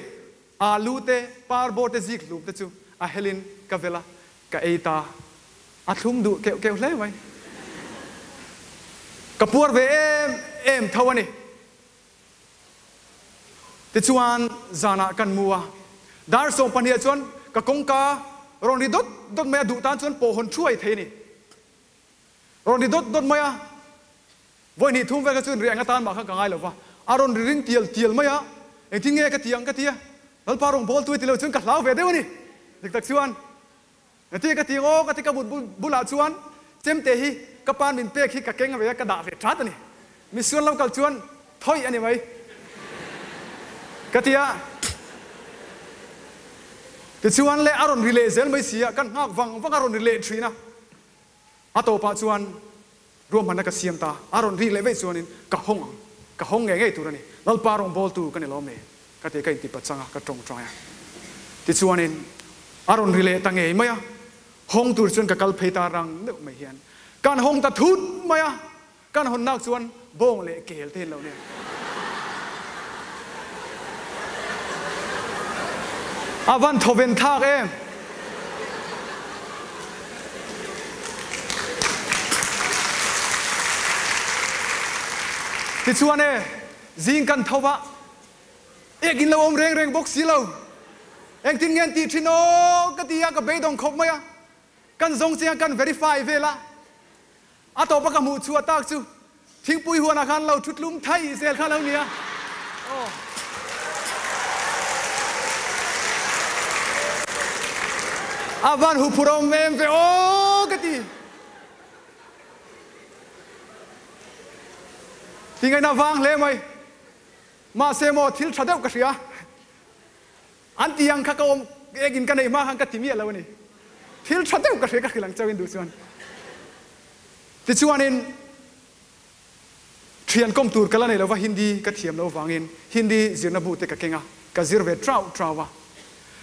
S1: alu te, parbawr te zik hlum te chu a helin ka vel a, ka ei ta. A thlum duh keuh keuh hle mai. Ka puar ve em em tho a ni. Tichuan zanah kan mu a, dar 12 ah chuan ka kawngka rawn ri dawt dawt mai a, duh tan chuan pawh hawn thuai thei a ni. Rawn ri dawt dawt mai a, vawi hnih thum vel kha chuan riah atan mah kha ka ngai lo va, a rawn ri ring tial tial mai a, engtin nge ka ti ang ka ti a, Lalpa rawn bawl tu i ti lo chuan ka hlau ve deuh a ni. Dik tak chuan Engtin ka ti ang aw ka ti ka but bulah chuan chemte hi ka pa min pek hi ka keng ve a ka dah ve that a ni. Misual lo kal chuan thawih a ni mai ka ti a. Tichuan le a rawn ri leh zel mai si a, kan nghak vang vang a rawn ri leh thin a. A tawpah chuan ruahmanna ka siam ta, a rawn rik leh veih chuanin ka hawng ang, ka hawng ngei ngei tur a ni, Lalpa rawngbawltu ka ni lawm ni ka ti ka inti pachang a, ka tawngtai a. Tichuanin a rawn ri leh ta ngei mai a, hawng tur chuan ka kal phei ta rang deuh mai hian kan hawng ta thut mai a, kan hawn nak chuan bawng leh kel te hi an lo nia. A van thawven thlak em! Tichuan e, zing kan tho va, ek in lo awm reng reng bawk si lo. Engtin nge an tih thin aw ka ti a, ka beidawng khawp mai a. Kan zawng chiang a, kan verify vel a. A tawp a ka hmuh chhuah tak chu thingpui huanah khan lo thu tlum thai zel kha lo nia. Aw. A van huphur awm em ve aw ka ti. Tingaihna vang hle mai. Mahse maw thil tha deuh ka hria. An ti ang kha ka awm ek in ka neih hma khan ka ti miah lo a ni. Thil tha deuh ka hria ka hrilh ang chauhin duh chuan. Tichuanin thian kawm tur ka la nei lova Hindi ka thiam loh vangin Hindi zirna bu te ka keng a, ka zir ve trau trau a.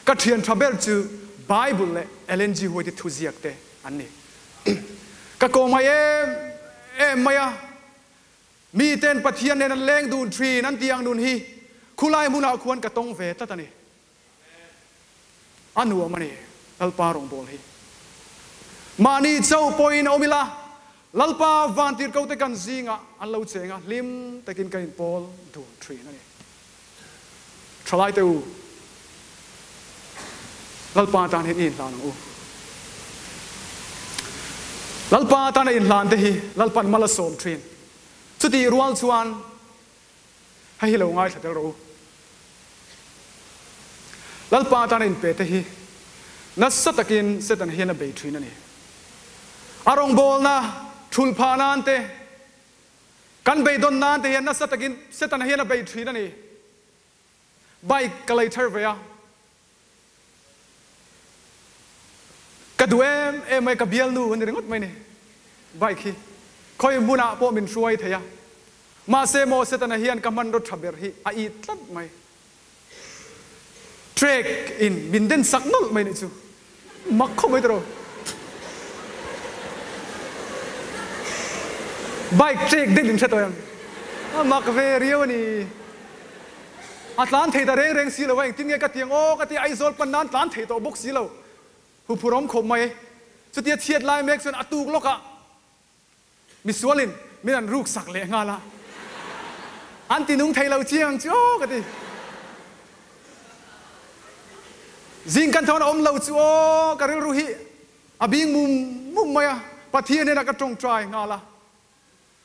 S1: Ka thian tha ber chu Bible leh Ellen G. White thuziak te an ni. Ka kawm ngai em em mai a. Miten Pathian nen an leng dun thin an tih ang nun hi khulai hmunah khuan ka tawng ve tlat a ni. A nuam a ni Lalpa rawngbâwl hi. Mahni chauh pawhin awm ila, Lalpa vantirhkote kan zingah an lo cheng a, hlim takin kan inpawl dun thin a ni. Thalaite u, Lalpa tan hian i inhlan ang u. Lalpa tana inhlan te hi Lalpan mal a sawm thin. Chutih rual chuan hei hi lo ngaithla tel rawh u. Lalpa tana inpe te hi Nasa takin Setana hian a bei thin a ni. A rawngbawlna thul phah nan te, kan beidawn nan te hian nasa takin Setana hian a bei thin a ni. Bike ka lei thar ve a. Ka duh em em mai, ka bialnu a ni ringawt mai ni. Bike hi khawi hmunah pawh min hruai thei a. Mahse maw Setana hian ka hmanraw tha ber hi a it tlat mai. Trek in min den sak nawlh mai nih chu. Mak khawp mai tawh. Bike trek den in hre tawh em? A mak ve riau a ni. A tlan thei ta reng reng si lo a, engtin nge ka ti ang aw ka ti a, Aizawl pan nan tlan thei tawh bawk si lo. Huphur awm khawp mai. Chutia chhiat lai mek chuan a tuk lawk a. Misualin min an ruk sak leh nghal a, an ti nung thei lo chiang ang chu aw ka ti. Zing kan thawn a awm lo chu aw ka rilru hi a bing mum mum mai a, Pathian hnenah ka tawngtai nghal a.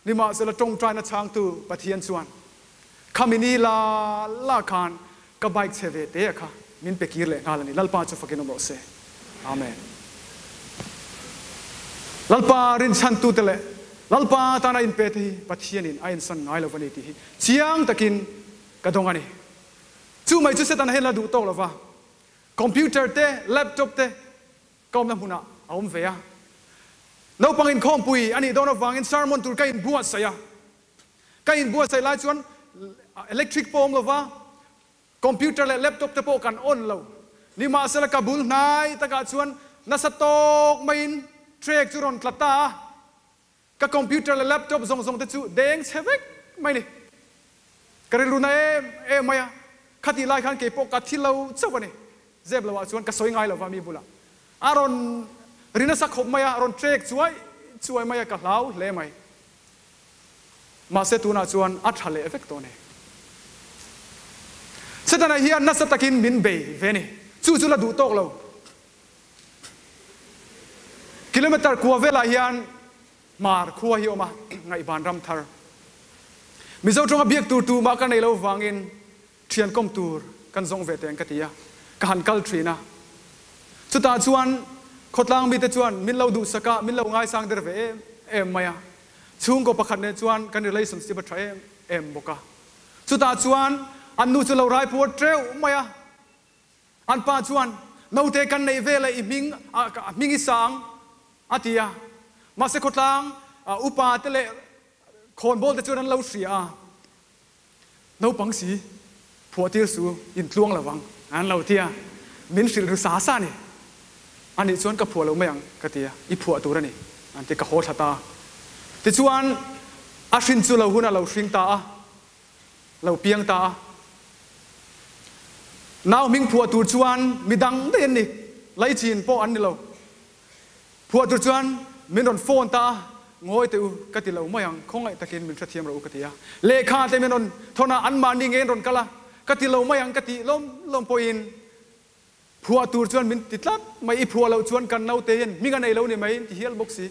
S1: Nimahsela tawngtaina chhangtu Pathian chuan khami ni la la khan ka bike chhe ve te a kha min pe kir leh nghal a ni. Lalpa chu fakin awm rawh se. Amen. Lalpa rinchhantute leh Lalpa tana inpe te hi Pathianin a ensan ngai lo va ni tih hi chiang takin ka dawng a ni. Chu mai chu Setana hian la duh tawk lo va, computer te, laptop te ka awmna hmunah a awm ve a. Naupang inkhawmpui a nih dawn avangin sermon tur ka inbuatsaih a. Ka inbuatsaih lai chuan electric pawh a awm lo va, Computer leh laptop te pawh kan on lo. Nimahsela ka bul hnai takah chuan nasa tawk maiin trek chu rawn tla ta a. Ka computer leh laptop zawng zawng te chu deng chhe vek mai ni. Ka rilru na em em mai a. Khatih lai khan keipawh ka thi lo chauh a ni. Zep loah chuan ka sawi ngai lova mi bulah. A rawn ri nasa khawp mai a, rawn trek chuai chuai mai a, ka hlau hle mai. Mahse tunah chuan a tha leh vek tawh a ni. Setana hian nasa takin min bei ve a ni. Chu chu la duh tawk lo. Kilometer kua velah hian Hmar khua hi a awm a, ngaihban ram thar. Mizo tawnga biak tur tumah ka nei lo vangin thian kawm tur kan zawng ve teng ka ti a, ka han kal thin a. Chutah chuan khawtlang mite chuan min lo duhsak a, min lo ngaisang der ve em em mai a. Chhungkaw pakhat nen chuan kan relationship a tha em em bawk a. Chutah chuan an nu chu lo raipuar teuh mai a. An pa chuan, Naute kan neih ve leh i hming a hming i sang a ti a. Mahse khawtlang upa te leh khawnbawl te chuan an lo hria a. Naupang si, phuah tir su, in tluang lo vang, an lo ti a. Min hrilh ru sa sa a ni. Anih chuan ka phuah lo mai ang, ka ti a, i phuah tur a ni, an ti, ka haw thla ta a. Tichuan, a hrin chu lo hun a lo hring ta a, lo piang ta a. Nau hming phuah tur chuan mi dang daih an ni, laichin pawh an ni lo. Phuah tur chuan min rawn phone ta a, Ngawi teh u, ka ti lo mai ang, khawngaih takin min hrethiam rawh u ka ti a. Lehkha te min rawn thawn a, anmahni ngei an rawn kal a, ka ti lo mai ang ka tih lawm lawm pawhin phuah tur chuan min ti tlat mai, i phuah loh chuan kan naute hian hming a nei lo ni mai an ti hial bawk si.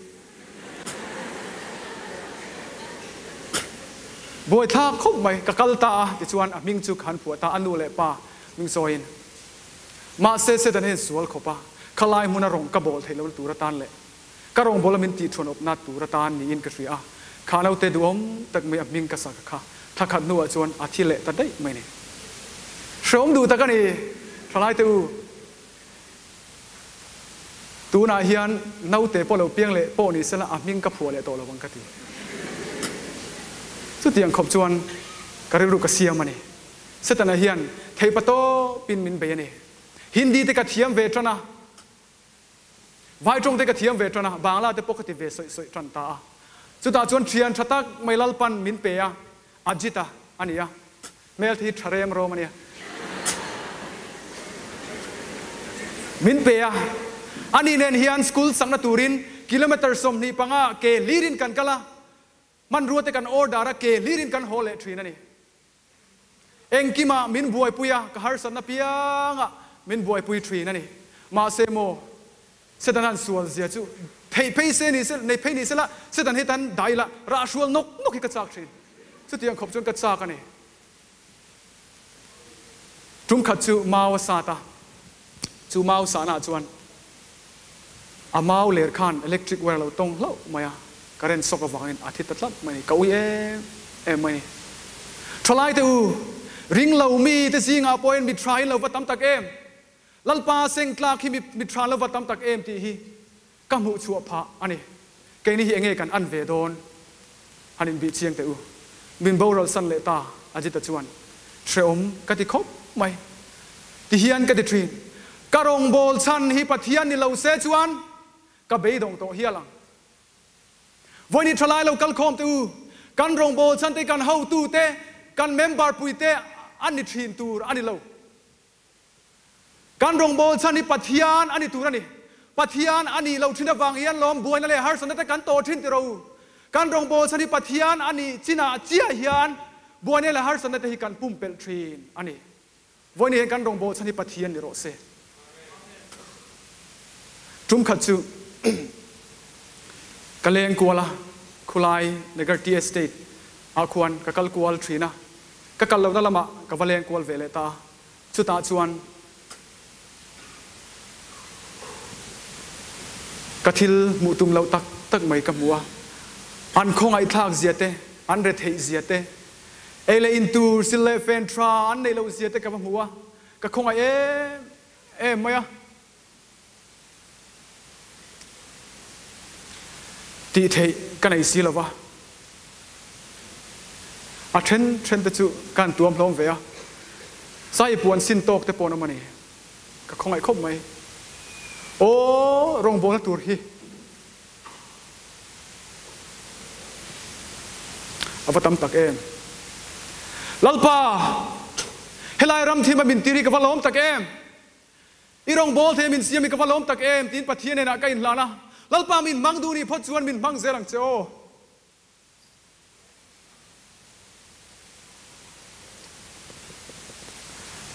S1: Buaithlak khawp mai, ka kal ta a tichuan a hming chu ka han phuah ta a, nu leh pa hming sawiin. Mahse, Satan hian sual khawp a, khalai hmuna rawng ka bawl theih lohna tur atan leh ka rawngbawla min tih thuan awpna tur atan niin ka hria a, kha naute duhawm tak mai a hming ka sak kha thla khat hnuah chuan a thi leh ta daih mai ni. Hrehawm duh tak a ni, thalaite u. Tunah hian naute pawh lo piang leh pawh ni sela a hming ka phuah leh tawh lo ang ka ti. Chutiang khawp chuan ka rilru ka siam a ni. Setana hian theipa tawpin min bei a ni. Hindi te ka thiam ve tan a, Vai tawng te ka thiam ve tan a, Bangla te pawh ka ti ve sawih sawih tan ta a. Chutah chuan thian tha tak mai Lalpan min pe a, Ajita a ni a, hmel te hi tha rem rawm a nia. Min pe a, ani nen hian school sakna turin kilometer 25 ke hlirin kan kal a, Hmanrua te kan order a, ke hlirin kan haw leh thin a ni. Engkimah min buaipui a, ka harsatna piangah min buaipui thin a ni. Mahse maw, Setana an sual zia chu theih phei se ni se, nei phei ni sela, Setan hi tan dai la, rah hrual nawk nawk hi ka chak thin. Chutiang khawp chuan ka chak a ni. Tum khat chu mau a sat a, chu mau sahnaah chuan. A mau ler khan electric wire lo tawng hlauh mai a, current shock avangin a thi ta tlat mai a ni. Ka ui em em mai a ni. Thalai te u, ring lo mi te zingah pawhin mi tha in lo va tam tak em? Lalpa seng tlak hi mi tha lo va tam tak em tih hi ka hmuh chhuah phah a ni. Keini hi enge kan an ve dawn? Han inbih chiang teh u. Min boral san leh ta, Ajita chuan hrehawm ka ti khawp mai. Ti hian ka ti thin. Ka rawngbâwl chhan hi Pathian ni lo se chuan ka beidawng tawh hial ang. Vawiin tha lai lo kal khawm teh u. Kan rawngbâwl chhan te hi kan hotute, kan member puite an ni thin tur a ni lo. Kan rawngbâwl chhan hi Pathian a ni tur a ni. Pathian a nih loh thin avang hian lawm buaina leh harsatna te kan tawh thin tiro. Kan rawngbâwl chhan hi Pathian a nih chinah chiah hian buaina leh harsatna te hi kan pumpelh thin a ni. Vawiin hian kan rawngbâwl chhan hi Pathian ni rawh se. Tum khat chu ka leng kual a, khulai Nagar Tea Estate ah khuan ka kal kual thin a, ka kal lohna lamah ka va leng kual ve leh ta a. Chutah chuan ka thil hmuh tum loh tak tak mai ka hmu a, an khawngaihthlak zia te, an retheih zia te, ei leh in tur sil leh fen tha an neih loh zia te ka va hmu a, ka khawngaih em em mai a. Tih theih ka nei si lo va, a then then te chu ka han tuam hlawm ve a, sai puan sin tawk te pawh an awm a ni, ka khawngaih khawp mai. Aw rawngbawlna tur hi a va tam tak em. Lalpa, helai ram thim a min tir hi ka va lawm tak em. I rawngbâwl thei min siam i ka va lawm tak em? tiin Pathian hnenah ka inhlan a. Lalpa min hmang duh nih phawt chuan min hmang zel ang che aw.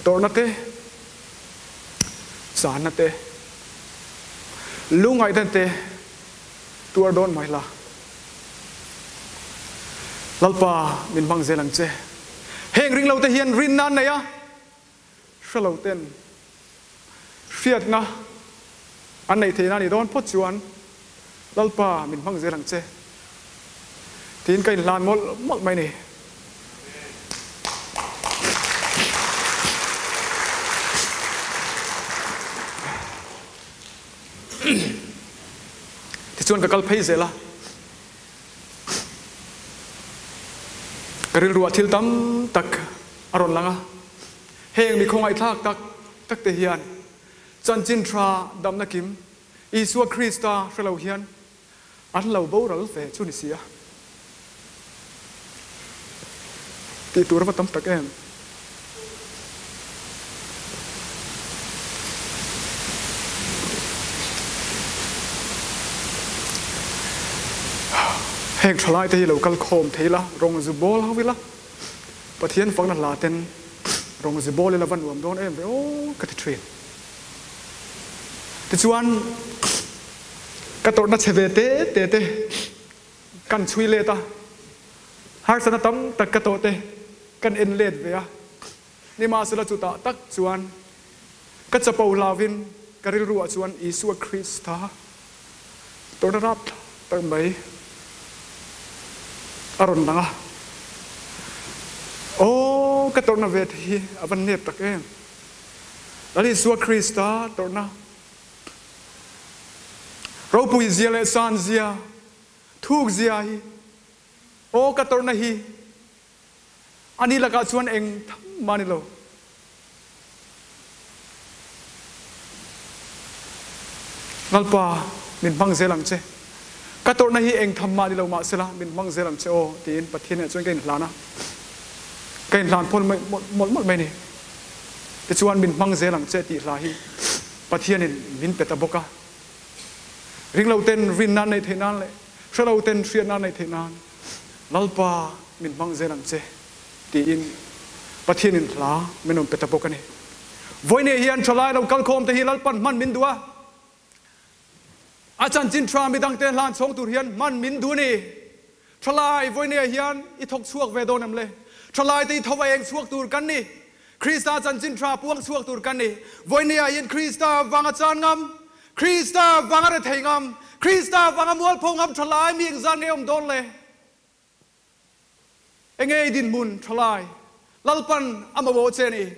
S1: Tawrhna te, chânna te, lungngaihna te tuar dawn mai la. Lalpa min hmang zel ang che. Heng ringlote hian rinna an nei a. Hre lo ten hriatna an neih theihna a nih dawn phawt chuan Lalpa min hmang zel ang che tiin ka inhlan mawlh mawlh mai ni. Tichuan ka kal phei zel a, ka rilruah thil tam tak a rawn lang a. Heng mi khawngaihthlak tak tak te hian chanchin tha damna kim Isua Krista hre lo hian an lo boral ve chu ni si a. Tih tur a va tam tak em? Heng thalai te hi lo kal khawm thei la, rawng zu bawl ho ila. Pathian fakna hla ten rawng zi bawl ila va nuam dawn em ve aw ka ti thin. Tichuan ka tawrhna chhe ve te te te kan chhui let a, harsatna tam tak ka tawh te kan en let ve a, nimahsela chutah tak chuan ka chapo hlauvin ka rilruah chuan Isua Krista Tawrhna rap tak mai a rawn lang a, Aw, ka tawrhna ve te hi a va nep tak em! Lal Isua Krista tawrhna ropui zia leh san zia, thuk zia hi, aw ka tawrhna hi Ani lakah chuan eng tham mah ni lo. Lalpa, min hmang zel ang che. Ka tawrhna hi eng tham mah ni lo mah sela, min hmang zel ang che aw, tiin Pathian hnenah chuan ka inhlan a. Ka inhlan phawl mai mawlh mawlh mai a ni. Tichuan, min hmang zel ang che tih hla hi Pathianin min pe ta bawk a. Ringloten rinna an neih theih nan leh hreloten hriatna an neih theih nan Lalpa min hmang zel ang che tiin Pathianin hla min rawn pe ta bawk a ni. Vawiinah hian thalai lo kalkhawm te hi Lalpan hman min duh a, a chanchin tha midangte hlan chhawng tur hian hman min duh a ni. Thalai, vawiinah hian i thawk chhuak ve dawn em le? Thalai te i tho a eng chhuak tur kan ni. Krista chanchin tha puang chhuak tur kan ni. Vawiinah hian Krista vanga chan ngam. Krista vanga rethei ngam, Krista vanga mualpho ngam thalai mi engzat nge awm dawn le? Enge i dinhmun thalai? Lalpan a mamawh che a ni.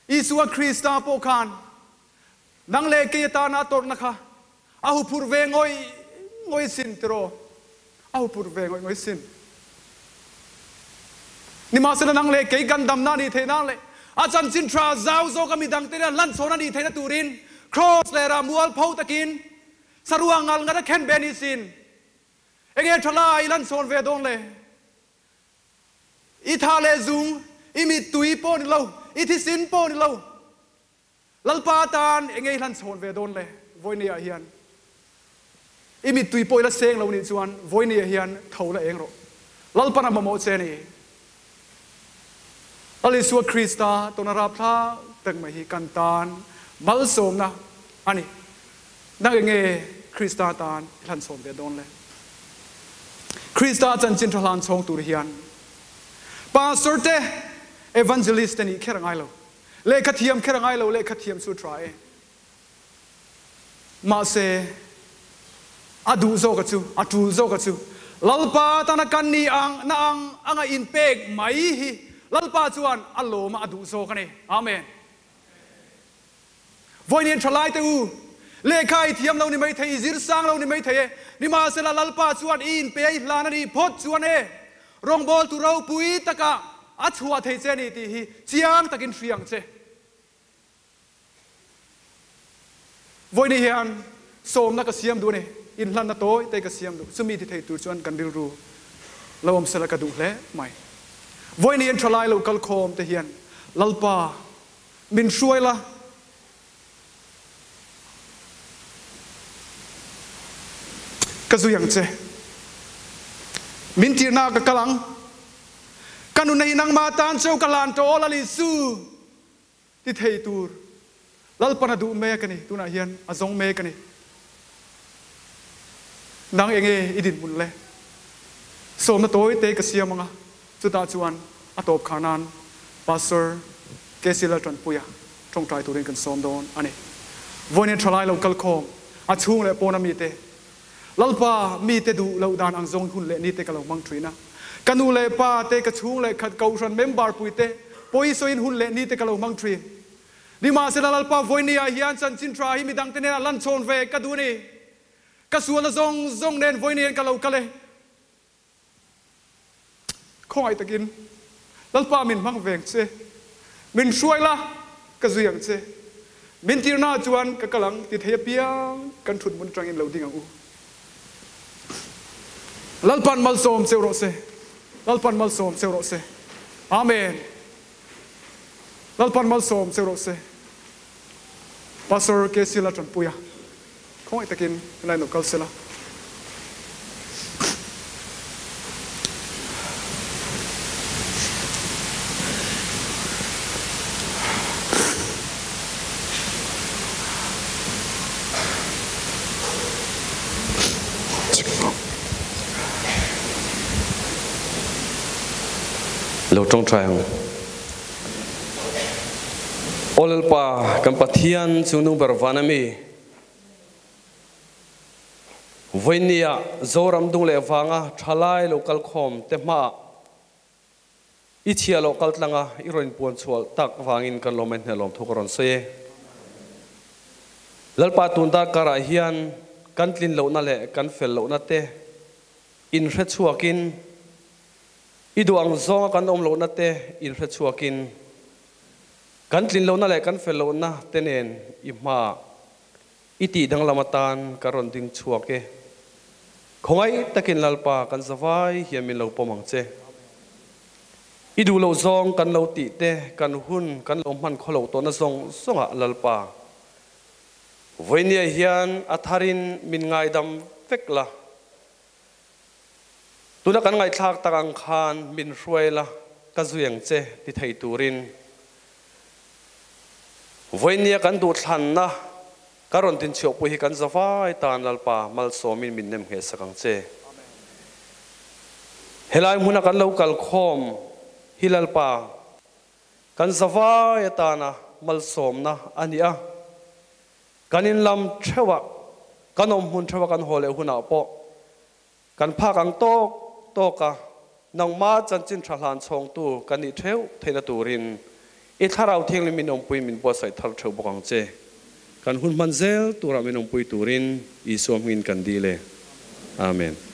S1: Isua Krista pawh khan nang leh kei atana a tawrhna kha a huphurh ve ngawih ngawih sin tiraw? A huphurh ve ngawih ngawih sin. Nimahsela nang leh kei kan damna a nih theih nan leh a chanchin tha zau zawka midangte nen hlanchhawn a nih theihna turin Kraws leh rah mualpho takin saruang ngal ngat a khen ve a nih sin. Enge tha lai i hlanchhawn ve dawn le? I tha leh zung, i mittui pawh ni lo, i thisin pawh ni lo. Lalpa tan enge i hlanchhawn ve dawn le? Vawinia hian i mittui pawh i la seng lo nih chuan vawinia hian tho la eng rawh. Lalpan a mamawh che a ni. Lal Isua Krista tawna rapthlak tak mai hi kan tan malsawmna a ni. Nang enge Krista tan i hlanchhawn ve dawn le? Krista chanchin tha hlanchhawng tur hian Pastor te, Evangelist te nih kher a ngai lo. Lehkha thiam kher a ngai lo, lehkha thiam chu tha e. Mahse, a duh zawka chu, a tul zawka chu, Lalpa tana kan ni ang na ang anga inpek mai hi Lalpa chuan a lawm a, a duh zawk a ni. Amen. Vawiin thalaite u, lehkha i thiam lo ni mai thei, i zir sang lo ni mai thei e, nimahsela Lalpa chuan i inpe a i hlan a nih phawt chuan e, rawngbawltu ropui takah a chhuah thei che a ni tih hi chiang takin hria ang che. Vawiin hian sawmna ka siam duh a ni, inhlanna tawi te ka siam duh, chumi ti thei tur chuan kan rilru lo awm sela ka duh hle mai. Vawiin hian thalai lo kalkhawm te hian Lalpa Min hruai la. Ka zui ang che. Min tirhna ah ka kal ang. Ka nun hi nangmah tan cheu ka hlan tawh aw Lal Isu ti thei tur Lalpan a duh mek a ni. Tunah hian a zawng mek a ni. Nang enge i dinhmun le? Sawmna tawi te ka siam ang a, chutah chuan a tawp khar nan Pastor KC Laltanpuia tawngtai turin kan sawm dawn a ni. Vawiin thalai lo kalkhawm a chhung leh pawna mite, Lalpa mite duh loh dan ang zawng hun leh nite ka lo hmang thin a. Ka nu leh pa te, ka chhung leh khat kohhran member puite pawisawiin hun leh nite ka lo hmang thin. Nimahsela Lalpa vawinia hian chanchin tha hi midangte nen a lan chhawn ve ka duh a ni. Ka sualna zawng zawng nen vawinia ka lo kal e. Khawngaih takin Lalpa min hmang veng che, min hruai la ka zui ang che. Min tirna ah chuan ka kal ang ti thei apiang kan thut hmun atangin lo ding ang u. Lalpan malsawm cheu rawh se. Lalpan malsawm cheu rawh se. Amen. Lalpan malsawm cheu rawh se. Pastor KC Laltanpuia khawngaih takin helai lo kal sela.
S2: Lo tawngtai ang. Aw Lalpa, kan Pathian chu nung ber van a mi. Vawinia Zoram dung leh vanga thalai lo kalkhawm te hmaah i chhia loh kaltlanga i rawn inpuan chhuah tak vangin kan lawm a inhne lawm thu ka rawn sawi e. Lalpa tun darkarah hian kan tlin lohna leh kan fel lohna te inhre chhuakin, I duh ang zawnga kan awm lohna te inhre chhuakin, kan tlin lohna leh kan fel lohna te nen i hmaah i tih danglam atan ka rawn ding chhuak e. Khawngaih takin Lalpa kan zavai hian min lo pawm ang che. I duh loh zawng kan lo tih te, kan hun kan lo hman khaw loh tawhna zawng zawngah Lalpa vawinia hian a tharin min ngaidam vek la. Tuna kan ngaihthlak tak ang khan min hruai la, ka zui ang che ti thei turin vawinia kan duhthlanna ka rawn tinchhuahpui hi kan zavai tan Lalpa malsawmin min nem ngheh sak ang che. Helai hmuna kan lo kalkhawm hi Lalpa kan zavai atana malsawmna a ni a. Kan in lam theuhah, kan awm hmun theuhah kan haw leh hunah pawh kan phak ang tawk tawka nangma chanchin tha hlan chhawngtu kan nih theuh theihna turin i Thlarau Thianghlim min awmpui min buatsaih thar theuh bawk ang che. Kan hun hman zel turah min awmpui turin Isua hmingin kan dil e. Amen.